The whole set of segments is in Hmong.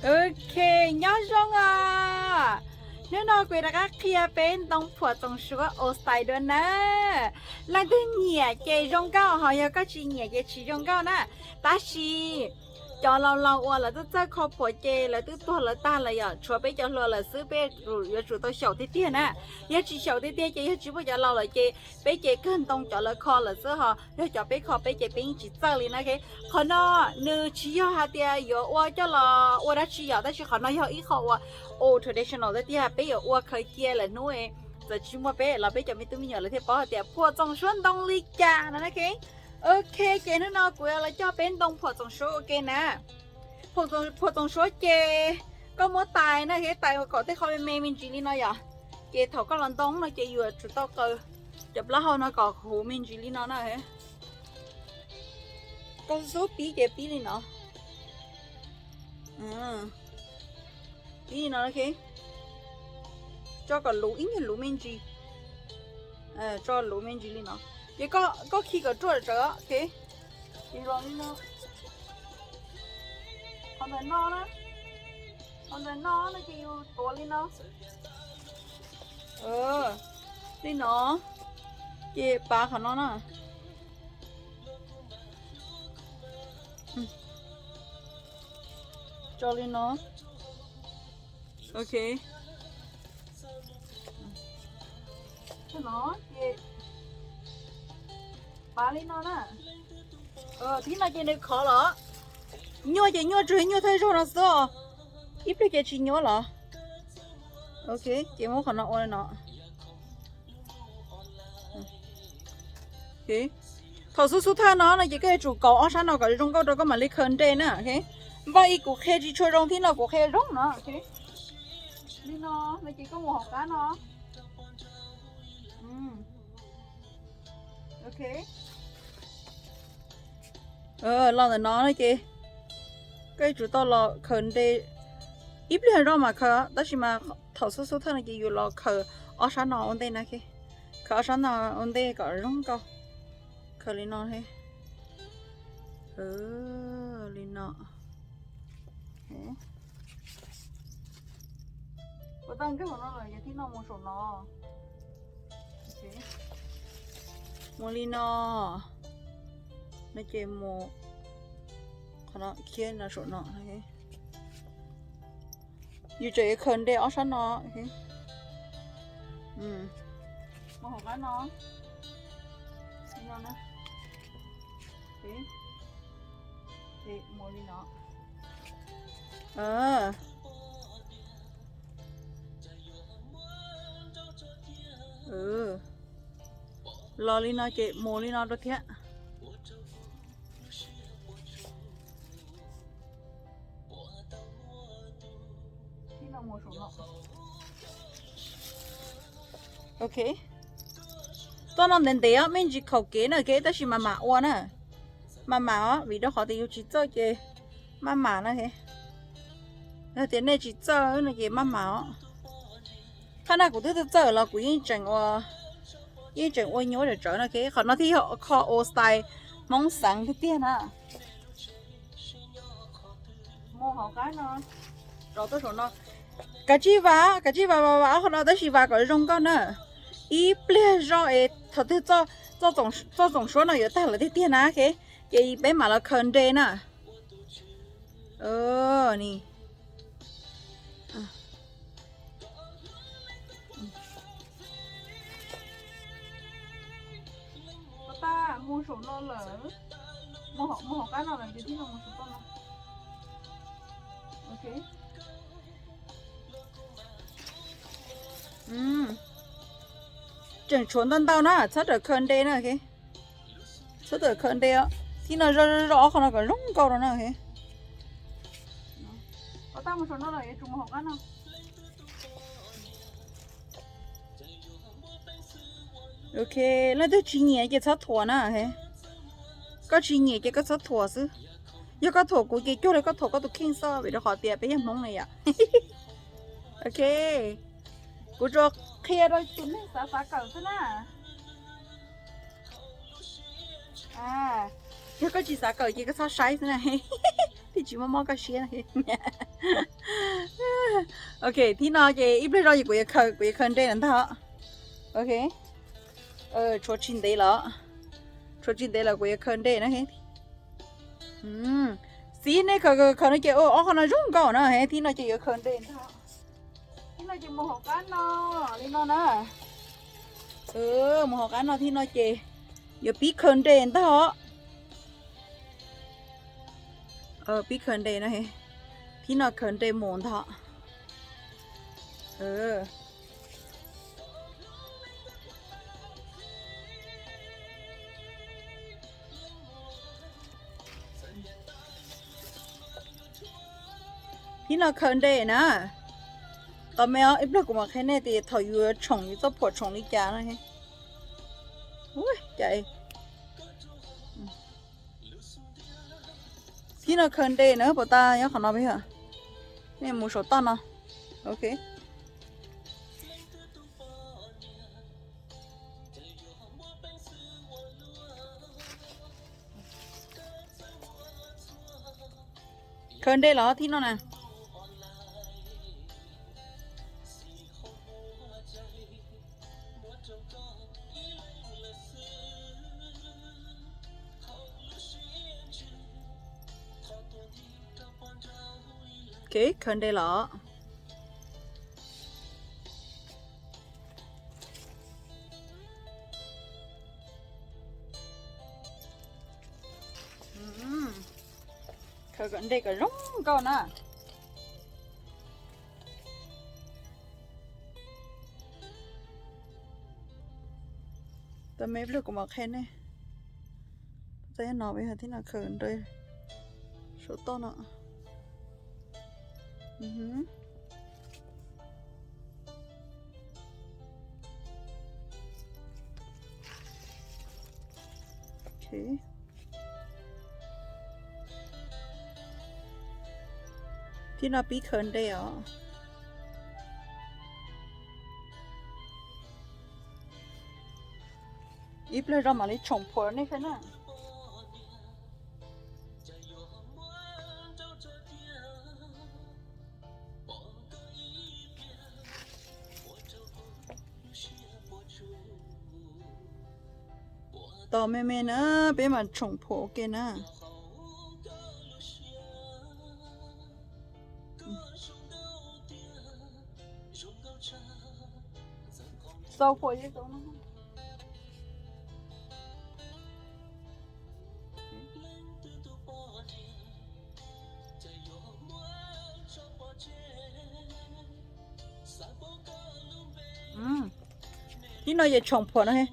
Ok, nyob zoo os. Hnub no kuv rov qab qhia peb ntoo phuam txoos suab Old Style dua na. Leej twg nyiam ces zoo nkauj, ho yog koj tsis nyiam ces tsis zoo nkauj na. Tab sis cov laus laus uas lawv twb txawj kho phuam ces lawv twb tuag lawv tag lawm yom, tshuav peb cov hluas lawm xwb, peb yuav tsum tau xyaum tiag tiag na. Yog tsis xyaum tiag tiag ces yog tsis muaj cov laus lawm ces peb ces kawg ntoo cov lawv kho lawm xwb, ho yog cov peb kho peb ces peb yeej tsis txawj li na. Qhov no nws tsis yog hais tias yuav ua coj los ua dab tsi yom, tab sis qhov no yog ib qho uas old traditional tiag tiag, peb yuav ua khaws cia lawm hnub txawm tsis muaj peb los peb cov me tub me nyuam lawv thiaj paub hais tias phuam txoos suab ntoo li cas no na. Ok, ces hnub no kuv yuav los coj peb ntoo phuam txoos suab ua ke na. Phuam txoos suab ces koj muab tais na, tais kom tej qho me me me ntsis li no yom. Ces thaum koj los ntoo no ces yuav tsum tau qaws cov plaub hau no kom huv me ntsis li no na. Koj xub pib ces pib li no. Pib li no, tso kom luv ib nyuag luv me ntsis. Tso luv me ntsis li no. Ces koj khi kom ruaj tsawv, ok. Ces los li no. Qhov ntawm no na, qhov ntawm no no ces yus tuav li no. Li no, ces pav qhov no na. Tso li no. Ok. Pav li no na. Thib no ces nws khov los. Nyuaj ces nyuaj tsuas nyuaj thawj zaug no xwb. Ib pliag ces tsis nyuaj los. Ok, ces muab qhov no ua li no. Thaum xub xub thawj no no ces koj yuav tsum kaus ob sab no kom zoo nkauj rau koj mam li khaws nre na. Npaj ib, kuv qhia tsis tshua zoo thiab no, kuv qhia zoo no. Li no, no ces koj mus hauv qab no. Ok. Los ntawm no no ces koj yuav tsum tau los khaws nre. Ib pliag zoj mas khaws, tab sis mas thaum xub xub thawj no ces yus los khaws ob sab no ua ntej na. Khaws ob sab no ua ntej kom zoo nkauj. Khaws li no. Li no. Ua tau nkag hauv no lawm ces thib no mus saum no. Mus li no, no ces mus qhov no, khiav no saum no. Yus tseem yuav khaws nre ob sab no. Mus hauv qab no. Li no na. Mus li no. Los li no ces mus li no rau thiab. Ok. Txoj no ntev ntev, me ntsis khaum kev na, kev tab sis mas mam ua na. Mam mam os, vim rau qhov tias yus tsis txawj ces maj mam na. Yog tias nej tsis txawj no ces maj mam os. Thaj na kuv twb txawj los kuv yeej tseem ua, yeej tseem ua nyuaj tsawv tsawv no. Qhov no thiaj yog kho old style Hmoob xeev tiag tiag na. Mus hauv qab no, rau tuaj saum no. Kav tsij vas, kav tsij vas vas vas qhov no tab sis vas kom zoo nkauj na. Ib pliag zoj es thaum twg txoj txoom suab no yuav tag lawm tiag tiag na, ces peb mam los khaws nre na. Ni. Ua tab mus saum no lawm. Mus hauv qab no lawm ces tib no mus saum toj no. Ok. Tseem tshuav ntau ntau na, txhob rawm khaws nre na. Txhob rawm khaws nre os, tib no zoj zoj ob qho no kom zoo nkauj rau na. Ua tab mus saum no lawm yuav tsum mus hauv qab no. Ok, leej twg tsis nyiam ces txhob thuam na. Koj tsis nyiam ces koj txhob thuam xwb. Yog koj thuam kuv ces cuag li koj thuam koj tus kheej xwb, vim rau qhov tias peb yog Hmoob na yom. Ok, kuv tsuas qhia rau tus neeg xav xav kawm xwb na. Yog koj tsis xav kawm ces koj txhob saib xwb na, thiaj tsis mob mob koj siab. Ok, thib no ces ib pliag zoj ces kuv yuav khaws, kuv yuav khaws nre na ntag. Ok, tshuav tsis ntev los, tshuav tsis ntev los kuv yuav khaws nre na. Xib nej khaws khaws no ces ob qho no zoo nkauj na, thib no ces yuav khaws nre ntag. Thib no ces mus hauv qab no li no na. Mus hauv qab no thib no ces yuav pib khaws nre ntag. Pib khaws nre no, thib no khaws nre mus ntag. Thib no khaws nre na. Tos me os, ib pliag kuv mam qhia nej tias thaum yus yuav tshoom yus txoj phuam tshoom li cas no. Ua cas thib no khaws nre na, puas tas nyob qhov no peb yog. Nej mus saum toj no. Ok. Khaws nre los thib no na. Ok, khaws nre los. Khaws kom nre kom zoo nkauj na. Tos me ib pliag kuv mam qhia nej. Txaj no peb yog thib no khaws nre saum toj no. Thib no pib khaws nre os. Ib pliag zoj mam li tshoom phuam nej saib na. Tos me me na, peb mam tshoom phuam ua ke na. Xau phuam yeej xau no. Thib no yog tshoom phuam no he.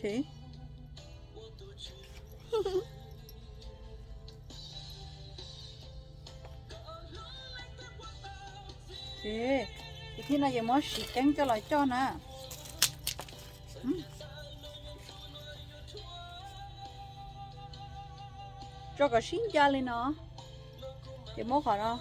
Ces thib no ces muab siv ceeb coj los coj na. Tso kom sib ncaj li no. Ces muab qhov no.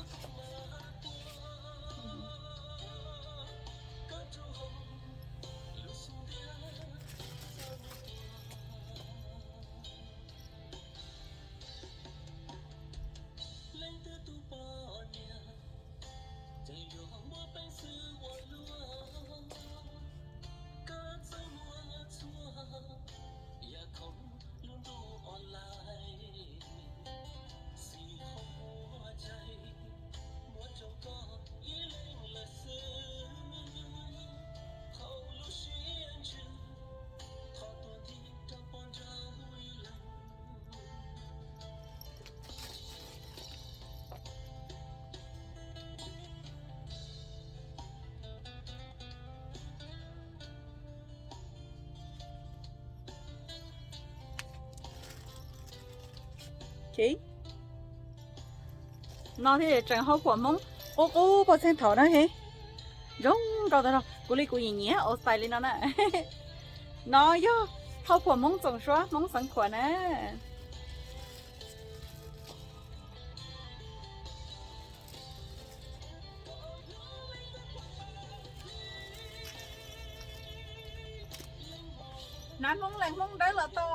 Ces no thiaj tseem hauv phuam Hmoob qub qub poj txheej thaum na he. Zoo nkauj tag no, kuv li kuv nyiam nyiam ua style li no na. No yog hauv phuam Hmoob Txoos Suab, Hmoob Xeev Khuam na. Nab Hmoob Leej Hmoob Dawb los tau.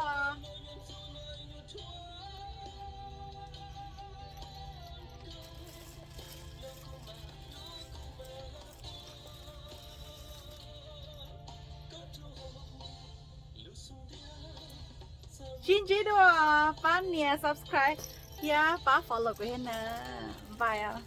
Sib ntsib dua, pab nias subscribe thiab pab follow kuv thiab na. Bye os.